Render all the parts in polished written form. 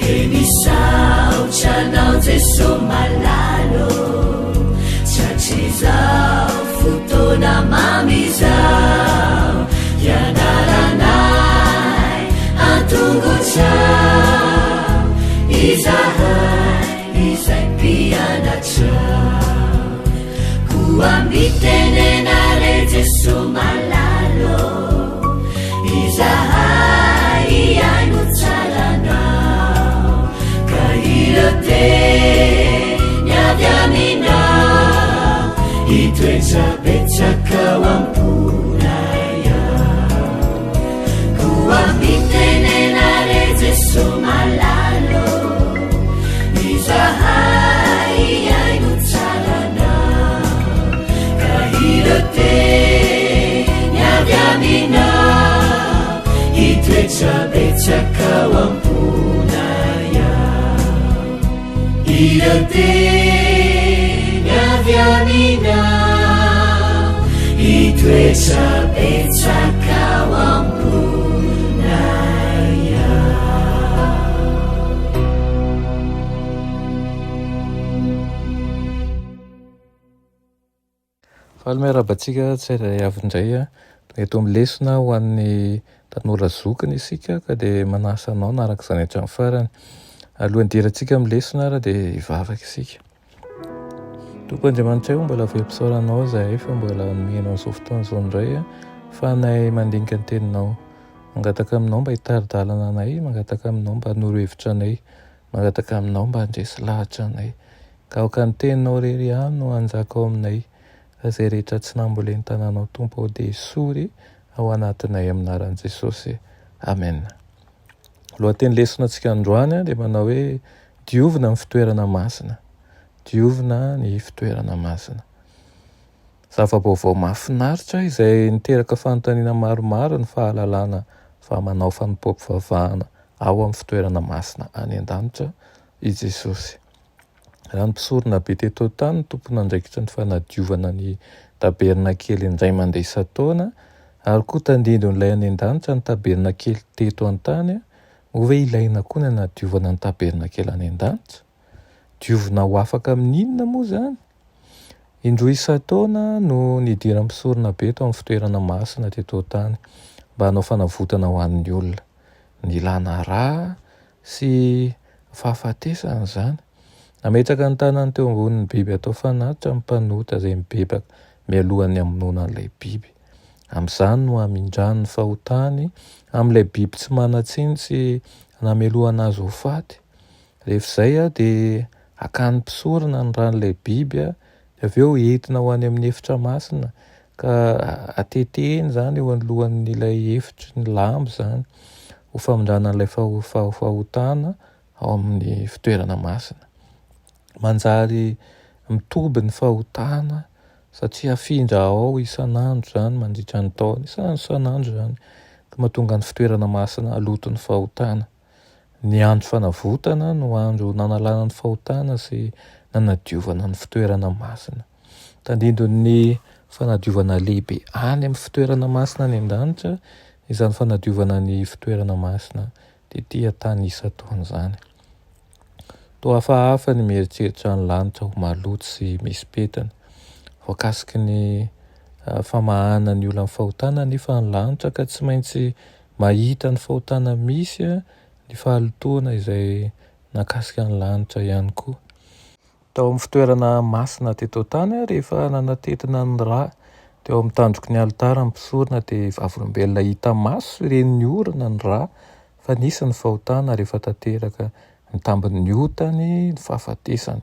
Dia misaotra anao Jeso malala ô, Tratrizao fotoana mamy izao, Hianaranay an-tongotrao, Izahay izay mpianatrao. Koa mitenena re Jeso malala ô, Izahay hihaino tsara anao, Ka ireo teny avy aminao, Hitoetra betsaka ao am-ponay ao. Koa mitenena re Jeso malala ô, Izahay hihaino tsara anao, Ka ireo teny avy aminao, Hitoetra betsaka ao am-ponay ao. Ireo teny avy aminao, Hitoetra betsaka ao am-ponay ao. Faly miarahaba antsika tsirairay avy indray tonga eto amin'ny lesona ho an'ny tanora zokiny isika ka dia manasa anao hanaraka izany hatramin'ny farany. Alohan'ny hidirantsika amin'ny lesona ary dia hivavaka isika. Tompo Andriamanitray o, mbola velom-pisaorana Anao izahay fa mbola nomenao an'izao fotoana izao indray ahafahanay mandinika ny Teninao. Mangataka Aminao mba hitari-dalana anay, mangataka Aminao mba hanoro hevitra anay, mangataka Aminao mba handresy lahatra anay. Ka aoka ny Teninao irery ihany no hanjaka ao aminay, fa izay rehetra tsy nambolen'ny tananao Tompo ô dia esory ao anatinay amin'ny anaran'i Jesosy. Amen. Lohateny lesona antsika androany dia manao hoe diovina ny fitoerana masina. Diovina ny fitoerana masina. Zava-baovao mahafinaritra izay niteraka fanontaniana maromaro ny fahalalana fa manao fanompoam-pivavahana ao amin'ny fitoerana masina any an-danitra i Jesosy. Raha ny mpisoronabe teto an-tany no tompon'andraikitry ny fanadiovana ny tabernakely indray mandeha isan-taona, ary koa tandindon'ilay any an-danitra ny tabernakely teto an-tany, moa ve ilaina koa ny hanadiovana ny tabernakely any an-danitra? Diovina ho afaka amin'ny inona moa izany? Indroa isan-taona no nidiran'ny mpisoronabe tao amin'ny fitoerana masina teto an-tany mba hanao fanavotana ho an'ny olona. Nilana ra sy fahafatesana izany. Nametraka ny tanany teo ambonin'ny biby atao fanatitra ny mpanota izay mibebaka mialohan'ny hamonoana an'ilay biby. Amin'izany no hamindrany ny fahotany amin'ilay biby tsy manan-tsiny sy hanamelohana azy ho faty. Rehefa izay dia hakan'ny mpisorona ny ran'ilay biby dia avy eo entina ho any amin'ny efitra masina ka atetehiny izany eo anoloan'ilay efitry ny lamba izany ho famindrana an'ilay fahotana ao amin'ny fitoerana masina. Manjary mitoby ny fahotana satria afindra ao isan'andro izany mandritra ny taona, isan'andro isan'andro izany ka mahatonga ny fitoerana masina haloto ny fahotana. Ny andro fanavotana no andro nanalana ny fahotana sy nanadiovana ny fitoerana masina. Tandindon'ny fanadiovana lehibe any amin'ny fitoerana masina any an-danitra izany fanadiovana ny fitoerana masina tety an-tany isan-taona izany. Toa hafahafa ny mieritreritra ny lanitra ho maloto sy misy pentina. Voakasiky ny famahana ny olan'ny fahotana anefa ny lanitra ka tsy maintsy Mahita ny fahotana misy ny fahalotoana izay nahakasika ny lanitra ihany koa. Tao amin'ny fitoerana masina teto an-tany, rehefa nanatentina ny ra teo amin'ny tandroky ny alitara ny mpisorona dia vavolombelona hita maso sy ren'ny orona ny ra fa nisy ny fahotana rehefa tanteraka ny tambin'ny otany ny fahafatesany.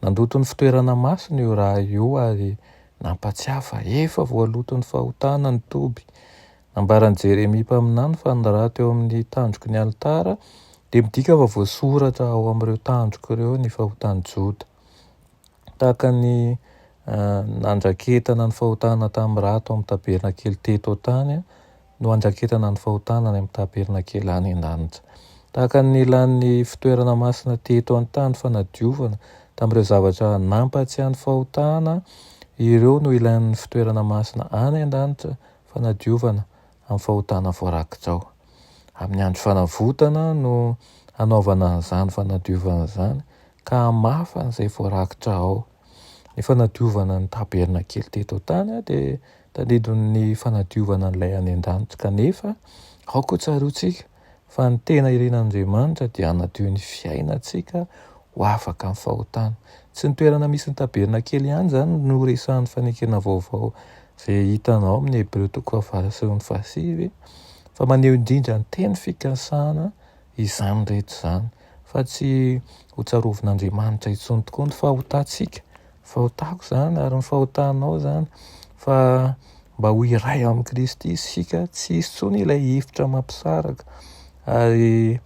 Nandoto ny fitoerana masina io ra io ary nampatsiahy fa efa voaloton'ny fahotana ny toby. Nambaran'i Jeremia mpaminany fa ny ra teo amin'ny tandroky ny alitara dia midika fa voasoratra ao amin'ireo tandroka ireo ny fahotan'i Joda. Tahaka ny nandraketana ny fahotana tamin'ny ra tao amin'ny tabernakely teto an-tany no handraketana ny fahotana any amin'ny tabernakely any an-danitra. Tahaka ny nilan'ny fitoerana masina teto an-tany fanadiovana tamin'ireo zavatra nampatsiahy ny fahotana, ireo no ilain'ny fitoerana masina any an-danitra fanadiovana amin'ny fahotana voarakitra ao. Amin'ny andro fanavotana no hanaovana an'izany fanadiovana izany ka hamafa an'izay voarakitra ao. Ny fanadiovana ny tabernakely teto an-tany dia tandindon'ny fanadiovana an'ilay any an-danitra kanefa aoka ho tsaroantsika fa ny tena irin'Andriamanitra dia hanadio ny fiainantsika ho afaka amin'ny fahotana. Tsy ny toerana misy ny tabernakely ihany izany no resahan'ny fanekena vaovao izay hitanao amin'ny Hebreo toko fahavalo sy ny fahasivy fa maneho indrindra ny teny fikasana izany rehetra izany fa tsy ho tsarovin'Andriamanitra intsony tokoa ny fahotantsika, fahotako izany ary ny fahotanao izany fa mba ho iray amin'i Kristy isika, tsy hisy intsony ilay hevitra mampisaraka ary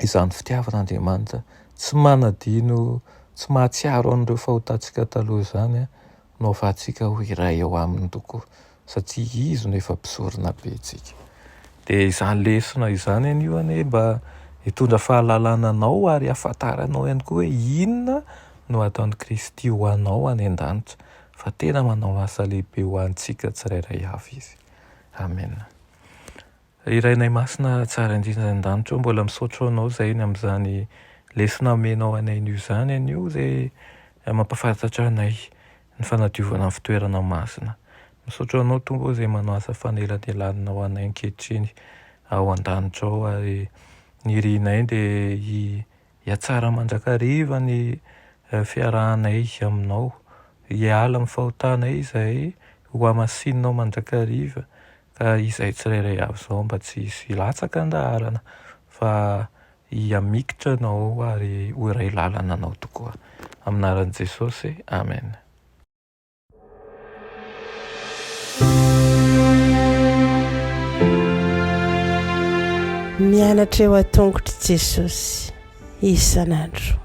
izany fitiavan'Andriamanitra tsy manadino, tsy mahatsiaro an'ireo fahotantsika taloha izany no ahafahantsika ho iray eo aminy tokoa satria izy no efa mpisorona be antsika. Dia izany lesona izany anio anie mba hitondra fahalalana anao ary hahafantaranao ihany koa hoe inona no ataon'i Kristy ho anao any an-danitra fa tena manao asa lehibe ho antsika tsirairay avy izy. Amena. Ry Rainay Masina tsara indrindra any an-danitra ô, mbola misaotra Anao izahay ny amin'izany lesona omenao anay anio izany anio izay mampahafantatra anay ny fanadiovana ny fitoerana masina. Misaotra Anao Tompo ô izay manao asa fanelanelanana ho anay ankehitriny ao an-danitra ao ary ny irinay dia Hihatsara mandrakariva ny fiarahanay aminao. Hiala amin'ny fahotanay izahay, hohamasininao mandrakariva, ka izahay tsirairay avy izao mba tsy hisy hilatsaka an-daharana fa hihamikitra Anao ary ho iray lalana Anao tokoa. Amin'ny anaran'i Jesosy, Amen. Mianatra eo an-tongotr'i Jesosy isan'andro.